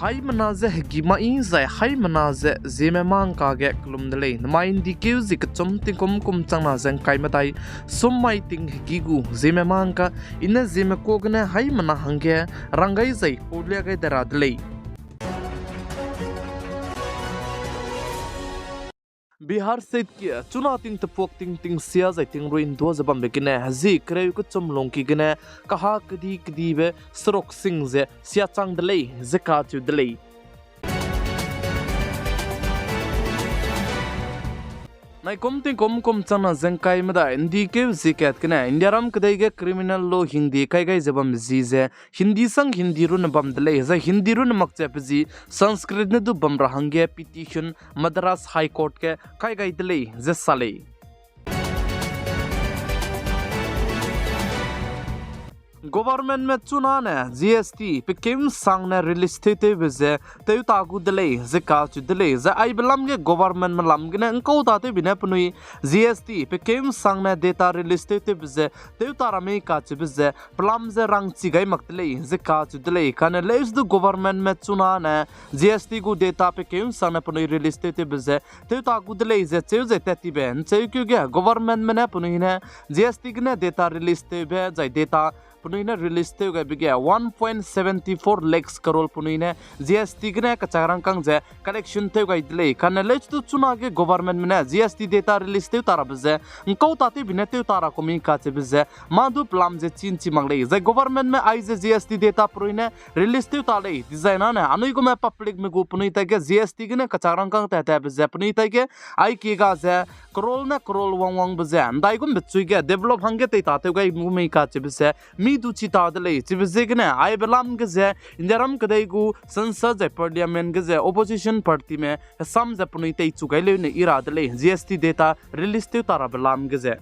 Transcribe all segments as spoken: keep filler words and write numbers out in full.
Haimena ze hegî mai zai haimena ze Zeme mangka ge kelum de lei. Namai ’ndi keu zie kechum tingkum kum changna ze ’ngkai medai sum mai ting hegî gu Zeme mangka, I ne Zeme ka gene haimena hangge rang gai zai paulia gai de ra de lei. Bihar State ge chuna ting tepuak ting ting sia zai ting rui ’ndua ze bambe gene, hezi kereu kechum lungki gene, kaha kedi kedibe seruk sing ze sia chang de lei ze kacheu de lei. Naikum tingkum kum changna ze ’ngkai medai ’ndi keu zie kat gene, Indiaram kedei ge criminal law hingde kai gai ze bam zi ze, Hindi sang Hindi runne bam de lei, zai Hindi runne makche pe zi Sanskrit ne du bam ra hangge petition Madras High Court ge kai gai de lei ze sa lei. Governmentme chunane GST pe keu ’nsangne release tewtewbe ze tewta gu de lei ze kacheu de lei, zai aibe lam ge governmentme lam gene ’ngkau tatewbe ne penui GST pe keu ’nsangne data release tewtewbe ze tewta ra mei kacheube ze pelam ze rangchi gai mak de lei ze kacheu de lei. Kane leuse du governmentme chunane GST gu data pe keu ’nsangne penui release tewtewbe ze tewta gu de lei ze cheu zai tat tibe ’ncheukeu ge governmentme ne penui ne GST gene data release tewbe zai data penui ne release tew gaibe ge one point seventy four lakhs crore penui ne GST gene kachak rangkâng ze collection tew gai de lei. Kane leuse du chunage governmentme ne GST data release tewta rabe ze ’ngkau tatewbe ne tewta ra ku mei kacheube ze mâ du pelam ze chin chi mak lei. Zai governmentme aize GST data penui ne release tewta lei dizai nane anui gume publicme gu penui taige GST gene kachak rangkâng tat tatbe ze penui taige aikie ga ze crore ne crore wangwangbe ze ’ndaigumbe chui ge develop hangge teitatew gai gu mei kacheube ze mi du chi ta de lei. Chibe ziegene aibe lam ge ze Indiaram kedei gu Sansad zai Parliament ge ze opposition partyme hesam ze penui teichu gai leu ne i ra de lei, GST data release tewta rabe lam ge ze.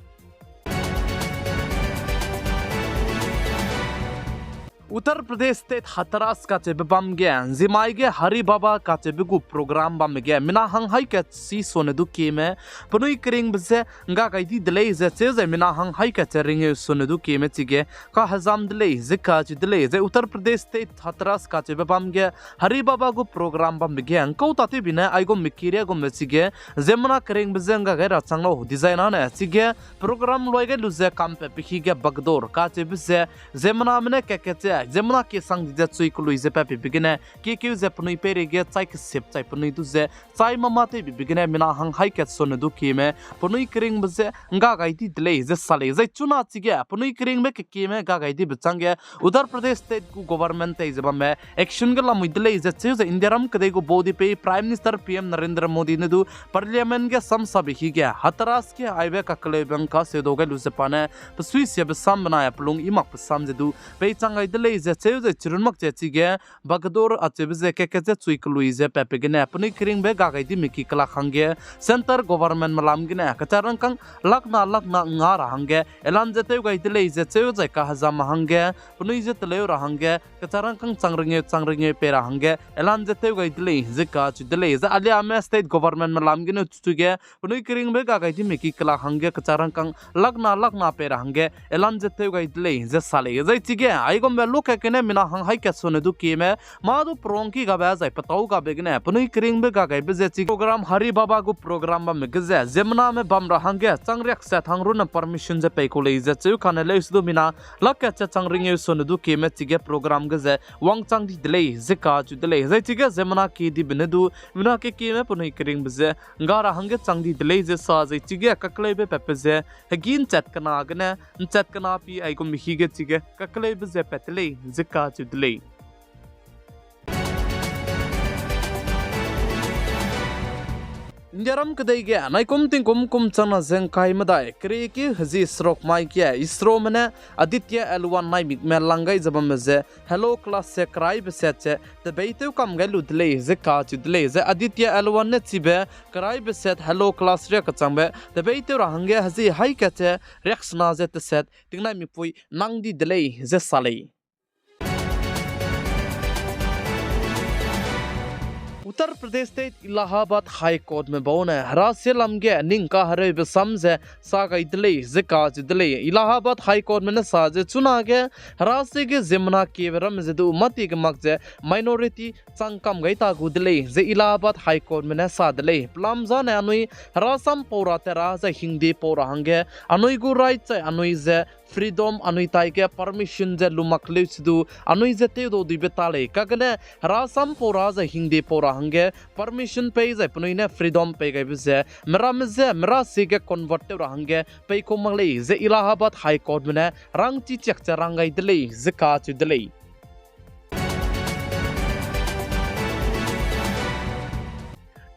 Uttar Pradesh State Hathras kacheube bam ge, zimai ge Hari Baba kacheube gu program bambe ge, mina hang haî kat si sone du kieme penui keringbe ze ’ngga gai di de lei ze cheu zai mina hang haî kat ze ringeu sone du kieme chige kahezam de lei ze kacheu de lei. Zai Uttar Pradesh State Hathras kacheube bam ge Hari Baba gu program bambe ge ’ngkau tatewbe ne aigumbe kiria gumbe chige ziemmena keringbe je ’ngga gai ra chang lau dizai nane chige program luai gai lu ze kampatbe hi ge Bagdoor kacheube ze ziemmename ne kat kat ze ziemmena kesang di ze chui kelui ze patpebe gene kiekeu ze penui peireige chai kesip chai penui du ze chai mama tewbebe gene mina hang haî kat sone du kieme penui keringbe je ’ngga gai di de lei ze sa lei. Zai chuna chige penui keringbe kekieme ’ngga gai dibe chângge Uttar Pradesh State gu government tei ze bamme action ge lamui de lei ze cheu ze Indiaram kedei gu baudipeu Prime Minister P M Narendra Modi ne du Parliament ge samsabe hi ge Hathras ge aibe kakeleube ’ngka seudau gai lu ze pa ne pesuisiabe sam benai a pelung i makbe sam ze du peichang gai de lei ze cheu ze chirun mak che chige Bagdoor acheube ze kat kat ze chui kelui ze patbe gene penui keringbe ’ngga gai dime ki kelak hangge centre governmentme lam gene kachak rangkâng lakna lakna ’ngga ra hangge elan ze tew gai de lei ze cheu zai kahezam hangge penui je teleu ra hangge kachak rangkâng chang ringeu chang ringeu pei ra hangge elan ze tew gai de lei ze kacheu de lei. Zai aliame state governmentme lam gene chuchu ge penui keringbe ’ngga gai dime ki kelak hangge kachak rangkâng lakna lakna pei ra hangge elan ze tew gai de lei ze sa lei. Zai chige aigumbe lukat gene mina hang haî kat sone du kieme mâ du perongki gabe zai petâu gabe gene penui keringbe ’ngga gaibe ze chi program Hari Baba gu program bamme ge ze ziemmename bam ra hangge chang riakset hang runne permission ze pei kau lei ze cheu kane leuse du mina lakkat ze chang ringeu sone du kieme chige program ge ze wangchang di de lei ze kacheu de lei. Zai chige ziemmena kedibe ne du mina kekieme penui keringbe ze ’ngga ra hangge chang di de lei ze sa zai chige kakeleube patbe ze hegî ’nchat kena gene ’nchat kena pi aigumbe hi ge chige kakeleube ze pat de lei ze kacheu de lei. Indiaram kedei ge naikum tingkum kum changna ze ’ngkai medai kerieki hezi seruk mai ge ISROme ne Aditya L one naimikme lang gai ze bamme ze Hello Class ze keraibe set ze tebeitew kam gai lu de lei ze kacheu de lei. Zai Aditya L one ne chibe keraibe set Hello Class riak kechangbe tebeitew ra hangge hezi haî kat ze riaksena ze teset tingnaimikpui nang di de lei ze sa lei. Uttar Pradesh State Allahabad High Courtme bau ne herasie lam ge ning kahereube sam ze sa gai de lei ze kacheu de lei. Allahabad High Courtme ne sa ze chunage herasie ge ziemmena kiebe ramme ze du mâtie ge mak ze minority chang kam gai ta gu de lei ze Allahabad High Courtme ne sa de lei. Pelam zane anui herasam pau ra tat ra zai hingde pau ra hangge anui gu right zai anui ze freedom anui taige permission ze lu mak leu se du anui ze tewdau duibe ta lei. Kagene herasam pau ra zai hingde pau ra hangge permission pei zai penui ne freedom pei gaibe ze meramme ze merasie ge convert tew ra hangge pei kau mak lei ze Allahabad High Courtme ne rangchi chiak ze rang gai de lei ze kacheu de lei.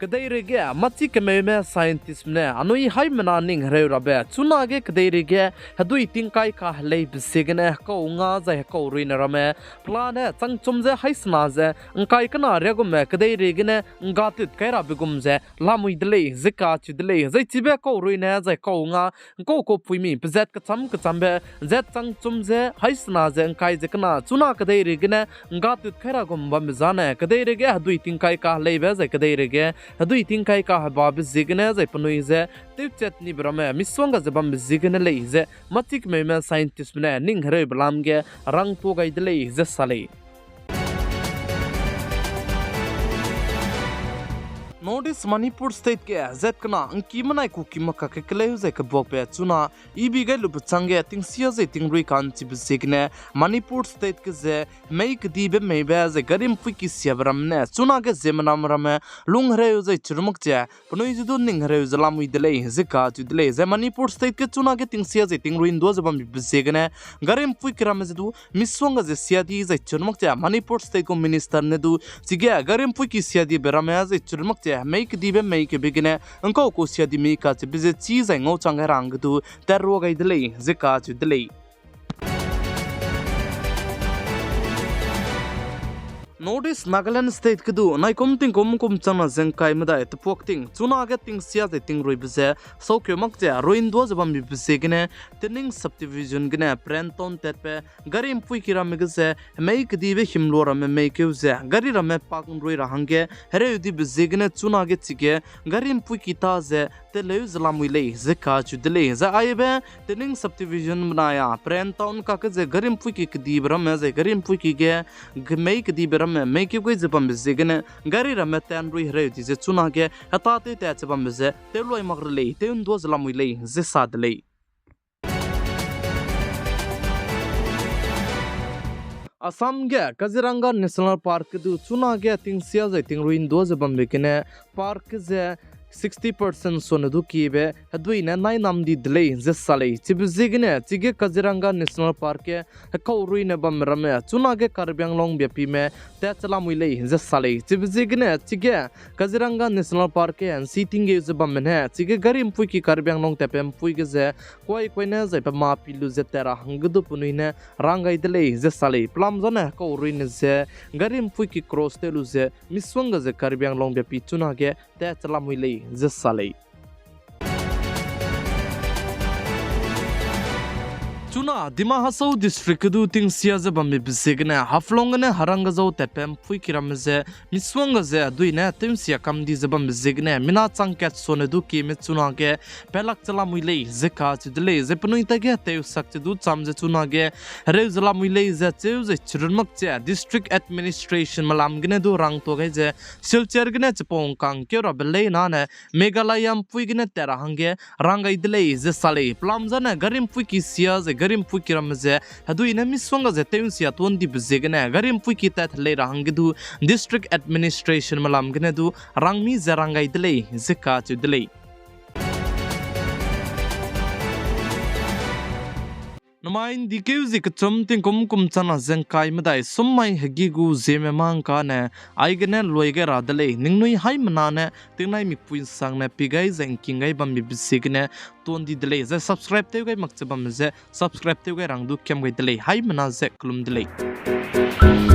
Kedeireige mâchi kemeume scientistme ne anui haimena ning hereu rabe chunage kedeireige hedui tingkai kaheleibe ziegene hekau nga zai hekau ruine ramme pelane changchum ze haisena ze ngkai kena riagumme kedeireigene nggatut kai rabe gum ze lamui de lei ze kacheu de lei. Zai chibe hekau ruine zai hekau nga ngkau kaupuimi pezat kecham kechambe zat changchum ze haisena ze ngkai ze kena chuna kedeireigene nggatut kai ra gum bambe zane kedeireige hedui tingkai kaheleibe zai kedeireige hedui tingkai kahebabe ziegene zai penui ze tewchat nibe ramme misongga ze bambe ziegene lei ze mâchi kemeume scientistme ne ning hereube lam ge rangtuâ gai de lei ze sa lei. North East Manipur State ge zat kena ngki menai kuki makak ke keleu zai kebuakbe chuna ibi gai lube changge tingsia zai tingrui ka'nchibe ziegene Manipur State ge ze hemei kedibe meibe zai gari mpuiki siabe ramme ne chunage ziemmename ramme lung hereu zai chirumak ze penui ze du ning hereu ze lamui de lei ze kacheu de lei. Zai Manipur State ge chunage tingsia zai tingrui ndua ze bambe ziegene gari mpuiki ramme ze du misongga ze sia di zai chirumak ze Manipur State gu minister ne du chige gari mpuiki sia dibe ramme zai chirumak ze hemei kedibe mei kebe gene ngkau kau sia di mi kacheube ze chi zai ngau chang gai ra hangge du tat rua gai de lei ze kacheu de lei. North East Nagaland State ge du naikum tingkum kum changna ze ngkai medai tepuak ting chunage tingsia zai tingruibe ze saukeu mak ze rui ndua ze bambe ziegene Tening Subdivision gene Prenton tatbe gari mpuiki ramme ge ze hemei kedibe himlua ramme meikeu ze gari ramme park nrui ra hangge hereu dibe ziegene chunage chige gari mpuiki ta ze teleu ze lamui lei ze kacheu de lei. Zai aibe Tening Subdivision benai a Prenton kakge ze gari mpuiki kedibe ramme zai gari mpuiki ge hemei kedibe ramme meikeu gai ze bambe ziegene gari ramme tanrui hereu di ze chunage heta tew tat ze bambe ze tewlui mak re lei, tew ndua ze lamui lei ze sa de lei. Assam ge Kaziranga National Park ge du chunage tingsia zai tingrui ndua ze bambe gene park ge ze sixty percent sone du kiebe hedui ne nai nam di de lei ze sa lei. Chibe ziegene chige Kaziranga National Park ge hekau ruine bamme ramme chunage Karbi Anglong biapime tat che lamui lei ze sa lei. Chibe ziegene chige Kaziranga National Park ge nsi tinggeu ze bamme ne chige gari mpuiki Karbi Anglong tatbe mpui ge ze kuai kuaine zai pe ma pi lu ze tat ra hangge du penui ne rang gai de lei ze sa lei. Pelam zane hekau ruine ze gari mpuiki cross tew lu ze misongga ze Karbi Anglong biapi chunage tat che lamui lei ze sa lei. Chuna Dima Hasao District ge du tingsia ze bambe ziegene Haflong gene Harangajao tatbe mpuiki ramme ze misongga ze hedui ne tew nsia kam di ze bambe ziegene mina chang kat sone du kieme chunage pelak che lamui lei ze kacheu de lei. Zai penui taige tewsak che du cham ze chunage hereu ze lamui lei ze cheu zai chirun mak che District Administration melam gene du rangtuâ gai ze Silchar gene chipau ngkang keu rabe lei nane Meghalaya mpui gene tat ra hangge rang gai de lei ze sa lei. Pelam zane gari mpuiki sia zai gari mpuiki ramme ze hedui ne misongga ze tew nsia tuan dibe ziegene gari mpuiki tat lei ra hangge du District Administration melam gene du rangmi ze rang gai de lei ze kacheu de lei. Namai ndikeu zie kechum tingkum kum changna ze ngkai medai summai hegî gu ziemme mâ ngkane aigene lui gai ra de lei. Ningnui haimena ne tingnai mikpui nsangne pi gai zai ngking gai bambe ziegene tuan di de lei. Zai subscribe tew gai mak che bamme ze subscribe tew gai rang du kiam gai de lei. Haimena ze kelum de lei.